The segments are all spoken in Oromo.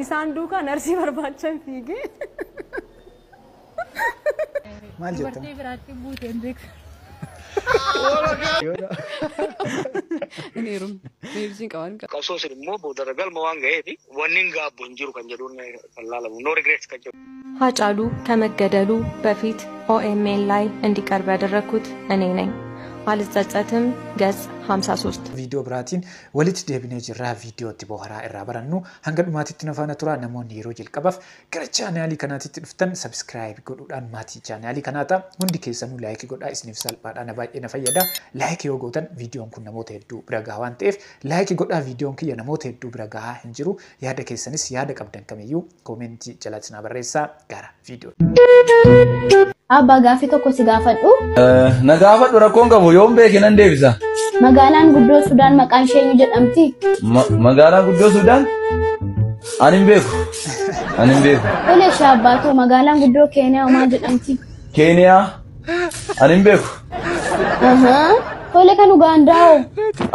Isaan duukaa narsii barbaachan fiigee. Maal jettan? Dubartii biraatti buutee hin beeku. Inni heerumne. Deebisiin qaban. Qabsoon sun immoo boodarra galma waan ga'eef wanni hin gaabbu hin jiru kan jedhuun kan laalamu. No regrets kan jedhu. ሀጫሉ ከመገደሉ በፊት ኦኤምኤን ላይ እንዲቀርብ ያደረግኩት እኔ ነኝ። አልጸጸትም። ገጽ 53። Viidiyoo biraatiin walitti deebinee jirra. Viidiyootti bohaaraa irraa barannu hanga dhumaatitti na faana tura. Namoonni yeroo jalqabaaf gara chaanaalii kanaatitti dhuftan subscribe godhuudhaan maatii chaanaalii kanaa ta'a. Hundi keessanuu like godhaa, isiniif salphaadha, na baay'ee na fayyada. Like yoo gootan viidiyoon kun namoota hedduu bira gahaa waan ta'eef like godhaa. Viidiyoon kiyya namoota hedduu bira gahaa hin jiru. Yaada keessanis, yaada qabdan kamiyyuu koomentii jalatti na barreessaa. Gara viidiyoo. Abbaa, gaaffii tokko si gaafadhu. Na gaafadhu, rakkoon qabu, yoon beeke nan deebisa. Magaalaan guddoo Sudaan maqaan ishee eenyu jedhamti? Magaalaan guddoo Sudaan? Ani hin beeku. Ani hin beeku. Tole ishee abbaatoo, magaalaan guddoo Keeniyaa maal jedhamti? Keeniyaa? Ani hin beeku. Tole, kan Ugaandaa hoo?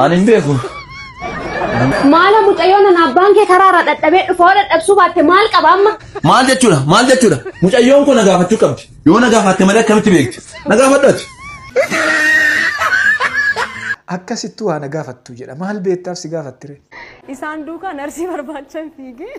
Ani hin beeku. Maala mucayyoo nana, abbaan kee karaarraa dadhabee dhufa, hoo dadhabsuu baatte maal qaba amma? Maal jechuudha? Maal jechuudha? Mucayyoon kun na gaafachuu qabdi. Yoo na gaafatte malee akkamitti beekti? Na gaafadhu ati. Akkasittuu waa na gaafattu jedha. Maal beektaaf si gaafattire? Isaan duukaa narsii barbaachan fiigee.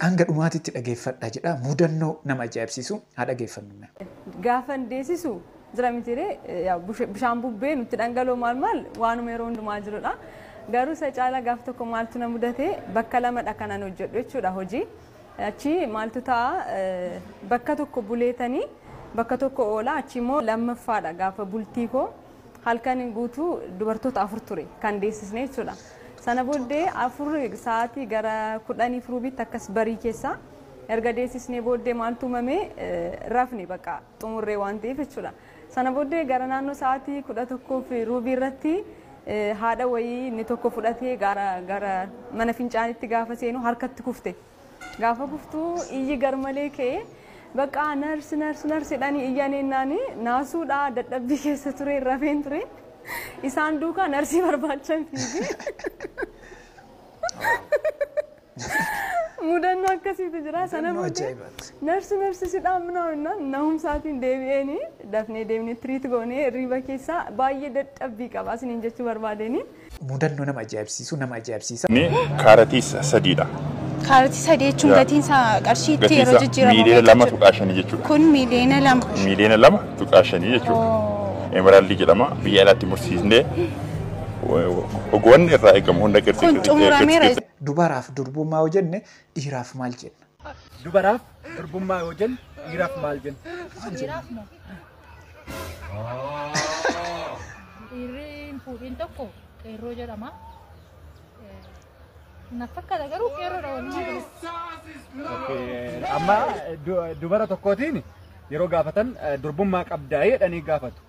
Hanga dhumaatitti dhageeffadha jedha. Mudannoo nama ajaa'ibsiisu haa dhageeffannu. Gaafa deessisu jira mitiree, bishaan bubbee nutti dhangala'u, maal maal, waanuma yeroo hundumaa jirudha. Garuu isa caalaa gaaf tokko maaltu na mudate? Bakka lamadha kanan hojjedhu jechuudha hojii. Achi maaltu ta'a? Bakka tokko buleetanii bakka tokko oola, achi immoo lammaffaadha gaafa bultii koo halkan guutuu dubartoota 4 ture kan deessisne jechuudha. Sana booddee 4 sa'aatii gara 10 ruubiitti akkas barii keessa erga deessisnee booddee maaltu uumame? Rafne, bakka xumurree waan ta'eef jechuudha. Sana booddee gara naannoo sa'aatii 11 fi ruubii irratti haadha wayii inni tokko fudhatee gara mana fincaanitti gaafa seenu harkatti kufte. Gaafa kuftuu iyyi garmalee ka'ee, bakka nurse, nurse, nurse jedhanii iyyaneennaan naasuudha, dadhabbii keessa ture, rafeen ture. Isaan duukaa narsii barbaachan fiigee. Mudannoo akkasiitu jira. Sana booddee nurse, nurse sidhaan minaa nahumsaatiin deebi'eeni dafnee deemnee treat goonee hirriba keessaa baay'ee dadhabbii qaba isiniin jechuu barbaadeni. Mudannoo nama ajaa'ibsiisu, nama ajaa'ibsiisa. Inni kaaratii 3dha. Kaaratii 3 jechuun gatiin isaa qarshiitti yeroo jijjiiramu miiliyoona 2.5 jechuudha. Kun miiliyoona 2. Miiliyoona 2.5 jechuudha. Emeraldii jedhama. Biyya alaatti mursiisnee ogoonni irraa eegamu hunda Kun xumurameera. Dubaraaf durbummaa yoo jenne dhiiraaf maal jenna? Dubaraaf durbummaa yoo jenne dhiiraaf maal jenna? Dhiiraaf moo? Dhiirri hin fuudhin tokko qeerroo jedhama. Na fakkaata garuu qeerroodha walumaa galatti. Amma dubara tokkootiin yeroo gaafatan durbummaa qabdaa jedhanii gaafatu.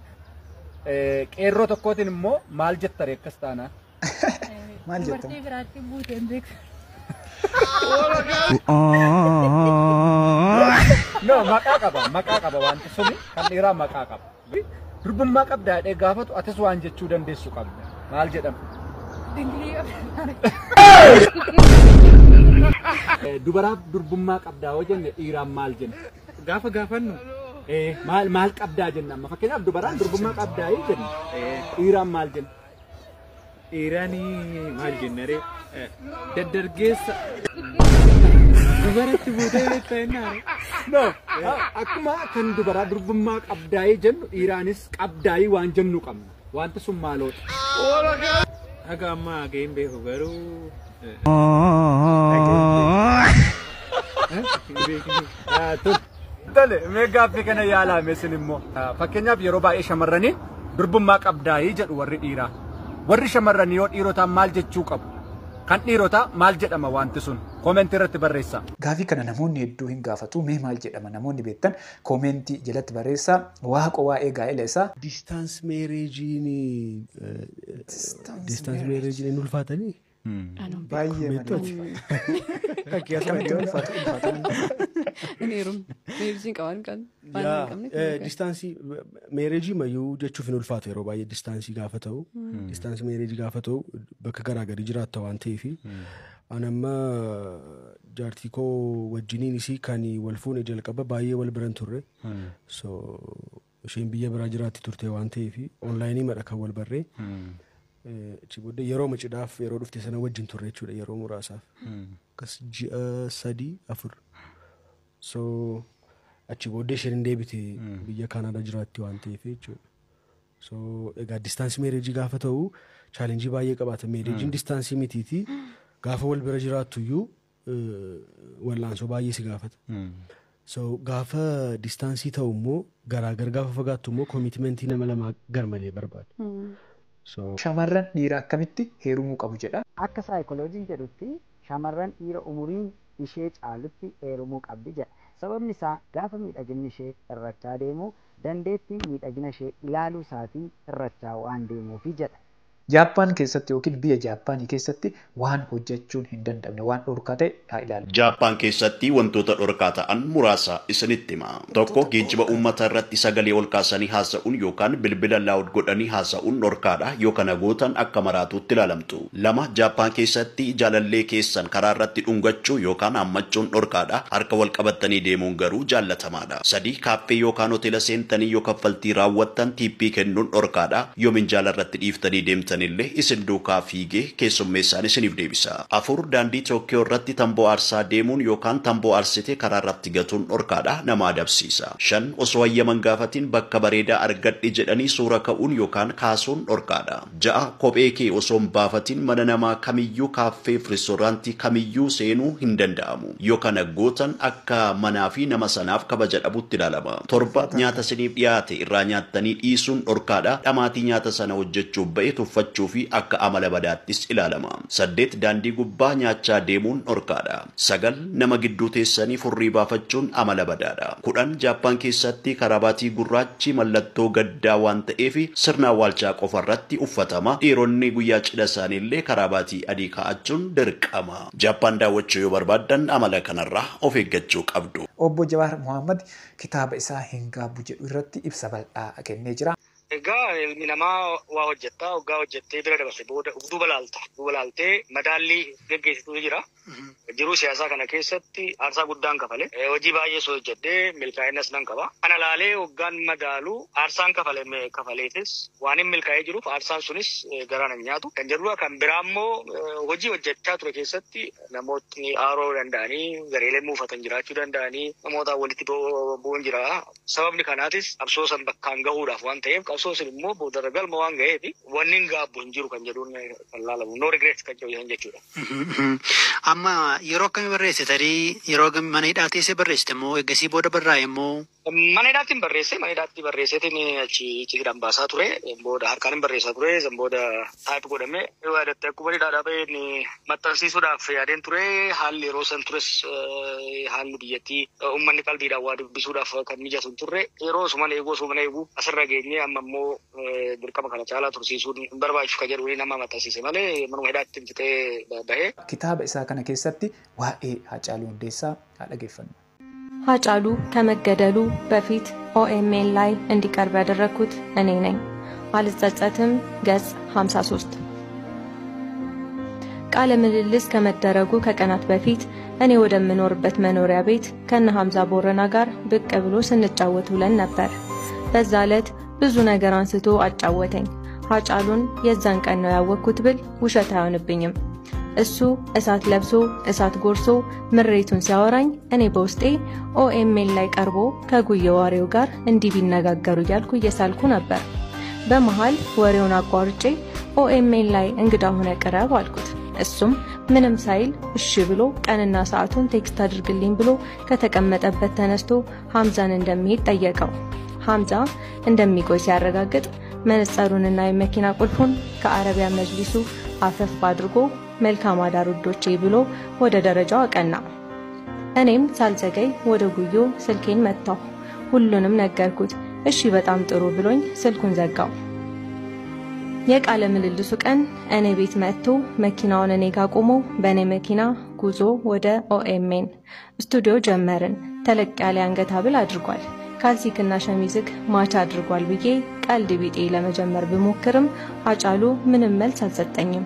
Qeerroo tokkootiin immoo maal jettare akkas taanaan? Maal jettan? Dubartii biraatti buutee hin beeku. No, maqaa qaba, maqaa qaba wanti suni, kan dhiiraa maqaa qaba. Durbummaa qabdaa jedhee gaafatu, atis waan jechuu dandeessu qabda. Maal jedhama? Dingilii. Dubaraaf durbummaa qabdaa yoo jenne dhiiraan maal jenna? Gaafa gaafannu maal maal qabdaa jenna amma? Fakkeenyaaf dubaraan durbummaa qabdaa jenna. Dhiiraan maal jenna? Dhiiraan maal jenna ree? Daddargeessa. Dubaratti buutee beektaa jennaan. No, akkuma kan dubaraa durbummaa qabdaayee jennu dhiiraanis qabdaayee waan jennu qabna. Wanti sun maaloodha? Haga ammaa gaheen beeku garuu. Hin beekne. Tole, mee gaaffii kana yaalaa isin immoo. Fakkeenyaaf yeroo baay'ee shamarranii durbummaa qabdaayee jedhu warri dhiiraa. Warri shamarranii yoo dhiirotaan maal jechuu qabu? Kan dhiirotaa maal jedhama wanti sun? Koomentii irratti barreessaa. Gaafii kana namoonni hedduu hin gaafatu. Mee maal jedhama namoonni beektan koomentii jalatti barreessaa. Waaqo waa'ee gaa'ela isaa. Distance marriageiin hin ulfaatanii? Baay'ee malee. Akkamitti ulfaatu ulfaatu? Inni heerumne. Deebisiin qaban kan waan hin qabne. Distance marriage mayyuu jechuuf hin ulfaatu. Yeroo baay'ee distance gaafa ta'u, distance marriage gaafa ta'u bakka garaagarii jiraatta waan ta'eef, Ani amma jaartii koo wajjiniin isii kan wal fuune jalqaba baay'ee wal biran turre. So isheen biyya biraa jiraatti turte waan ta'eef online madha kan wal barree. Achi booddee yeroo macidhaaf yeroo dhufte sana wajjin turre jechuudha yeroo muraasaaf. Akkas ji'a 3-4. So achi booddee isheen deebite biyya Kaanaadaa jiraatti waan ta'eef jechuudha. So egaa distance marriage gaafa ta'u challenge baay'ee qabaata. Marriagein distance mitiiti gaafa wal bira jiraattu iyyuu wallaansoo baay'ee si gaafata. So gaafa distance ta'u immoo garaagar gaafa fagaattu immoo commitmentii nama lamaa garmalee barbaada. So shamarran dhiira akkamitti heerumuu qabu jedha. Akka saayikolojiin jedhutti shamarran dhiira umuriin ishee caalutti heerumuu qabdi jedha. Sababni isaa gaafa miidhaginni ishee irrachaa deemu dandeettii miidhagina ishee ilaaluu isaatiin irrachaa waan deemuufi jedha. Jaappaan keessatti yookiin biyya Jaappaanii keessatti waan hojjechuun hin danda'amne waan dhorkaa ta'e haa ilaallu. Jaappaan keessatti wantoota dhorkaa ta'an muraasa isinitti hima. Tokko, geejjiba uummataa irratti sagalee ol kaasanii haasa'uun yookaan bilbila loud godhanii haasa'uun dhorkaadha. Yoo kana gootan akka maraatuutti ilaalamtu. 2, Jaappaan keessatti jaalallee keessan karaa irratti dhungachuu yookaan hammachuun dhorkaadha. Harka wal qabatanii deemuun garuu jaallatamaadha. 3, kaaffee yookaan hoteela seentanii yoo kaffaltii raawwattan tiippii kennuun dhorkaadha. Yoo minjaala irratti dhiiftanii deemtan illee isin duukaa fiigee keessummeessaan isiniif deebisa. 4, daandii Tookkiyoo irratti tamboo aarsaa deemuun yookaan tamboo aarsite karaa irratti gatuun dhorkaadha, nama adabsiisa. 5, osoo hayyaman gaafatiin bakka bareedaa argadhe jedhanii suura ka'uun yookaan kaasuun dhorkaadha. 6, kophee kee osoo hin baafatiin mana namaa kamiyyuu kaaffee fi reestooraantii kamiyyuu seenuu hin danda'amu. Yoo kana gootan akka manaa fi nama sanaaf kabaja dhabutti ilaalama. 7, nyaata isiniif dhiyaate irraa nyaattanii dhiisuun dhorkaadha. Dhamaatii nyaata sana hojjechuuf ba'e tuffachuu fi akka amala badaattis ilaalama. 8, daandii gubbaa nyaachaa deemuun dhorkaadha. 9, nama gidduu teessanii furrii baafachuun amala badaadha. 10, Jaappaan keessatti karabaatii gurraachi mallattoo gaddaa waan ta'eef sirna awwaalchaa qofa irratti uffatama. Dhiironni guyyaa cidha isaaniillee karabaatii adii kaa'achuun dirqama. Jaappaan daawwachuu yoo barbaaddan amala kanarraa of eeggachuu qabdu. Obbo Jawaar Mohaammed kitaaba isaa Hin Gaabbu jedhu irratti ibsa bal'aa kennee jira. Egaa ilmi namaa waa hojjettaa, hoggaa hojjettee bira dabarse booda duuba laalta. Duuba laaltee madaallii geggeessitu jira. Jiruu siyaasaa kana keessatti aarsaa guddaan kafale. Hojii baay'ee soo hojjedhee milkaa'inas nan qaba. Kana laalee hoggaan madaalu aarsaan kafaleefis waan hin milkaa'ee jiruuf aarsaan sunis garaan hin nyaatu. Kan jedhudha. Kan biraa immoo hojii hojjechaa ture keessatti namootni aaroo danda'anii gareelee muufatan jiraachuu danda'anii namoota walitti bu'uun jira. Sababni kanaatis qabsoo san bakkaan gahuudhaaf waan ta'eef qabsoo sun immoo boodarra galma waan ga'eef wanni hin gaabbu hin jiru kan jedhuun kan laalamu. No regrets kan jedhu jechuudha. Amma yeroo akkamii barreesse tarii yeroo mana hidhaa teessee barreessite moo eeggasii booda barraa'e moo? Mana hidhaatti hin barreesse, mana hidhaatti barreesseetiin achi icciitiidhaan baasaa ture. Booda harkaan hin barreessaa ture, san booda type godhame. Yoo yaadatte akkuma hidhaadhaa ba'een maxxansiisuudhaaf yaadeen ture. Haalli yeroo san tures haalli biyyattii uummanni qalbiidhaan waa dubbisuudhaaf kan mijatu hin turre. Yeroo osuma eeguu osuma eeguu asirra geenyee amma immoo dirqama kana caalaa tursiisuun hin barbaachisu kan jedhu nama maxxansiise malee manuma hidhaatti hin fixee bahee. Kitaaba isaa kana keessatti waa'ee Haacaaluu Hundeessaa haa dhaggeeffannu. ሀጫሉ ከመገደሉ በፊት ኦኤምኤን ላይ እንዲቀርብ ያደረኩት እኔ ነኝ። አልጸጸትም። ገጽ 53። ቃለ ምልልስ ከመደረጉ ከቀናት በፊት እኔ ወደምኖርበት መኖሪያ ቤት ከነ ሐምዛ ቦረና ጋር ብቅ ብሎ ስንጫወት ውለን ነበር። በዛ ዕለት ብዙ ነገር አንስቶ አጫወተኝ። ሀጫሉን የዛን ቀን ነው ያወቅኩት ብል ውሸት አይሆንብኝም። እሱ እሳት ለብሶ እሳት ጎርሶ ምሬቱን ሲያወራኝ እኔ በውስጤ ኦኤምኤን ላይ ቀርቦ ከጉየ ወሬው ጋር እንዲህ ቢነጋገሩ እያልኩ እየሳልኩ ነበር። በመሃል ወሬውን አቋርጬ ኦኤምኤን ላይ እንግዳ ሆነ ቅረብ አልኩት። እሱም ምንም ሳይል እሺ ብሎ ቀንና ሰዓቱን text አድርግልኝ ብሎ ከተቀመጠበት ተነስቶ ሐምዛን እንደሚሄድ ጠየቀው። ሐምዛ እንደሚቆይ ሲያረጋግጥ መነጸሩንና የመኪና ቁልፉን ከአረቢያ መጅሊሱ አፈፍ አድርጎ መልካም አዳር ውዶቼ ብሎ ወደ ደረጃው አቀና። እኔም ሳልዘገይ ወደ ጉዮ ስልኬን መታሁ። ሁሉንም ነገርኩት። እሺ በጣም ጥሩ ብሎኝ ስልኩን ዘጋው። የቃለ ምልልሱ ቀን እኔ ቤት መጥቶ መኪናውን እኔ ጋር ቆሞ በእኔ መኪና ጉዞ ወደ ኦኤምኤን ስቱዲዮ ጀመርን። ተለቅ ያለ አንገት ሐብል አድርጓል። ካልሲክና ሸሚዝክ match አድርጓል ብዬ ቀልድ ቢጤ ለመጀመር ብሞክርም ሀጫሉ ምንም መልስ አልሰጠኝም።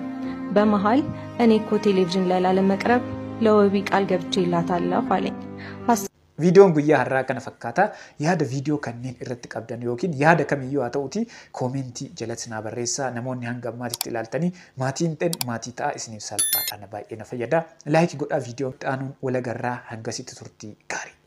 በመሃል እኔ እኮ ቴሌቪዥን ላይ ላለመቅረብ ለወቢ ቃል ገብቼላታለሁ አለኝ። Viidiyoon guyyaa har'aa kana fakkaata. Yaada viidiyoo kanneen irratti qabdan yookiin yaada kamiyyuu haa ta'uti koomentii jalatti naa barreessaa. Namoonni hanga ammaatitti ilaaltanii maatiin ta'en maatii ta'a isiniif salphaadha, na baay'ee na fayyada. Laayikii godhaa. Viidiyoo itti aanuun walagarraa, hangasitti turtii gaarii.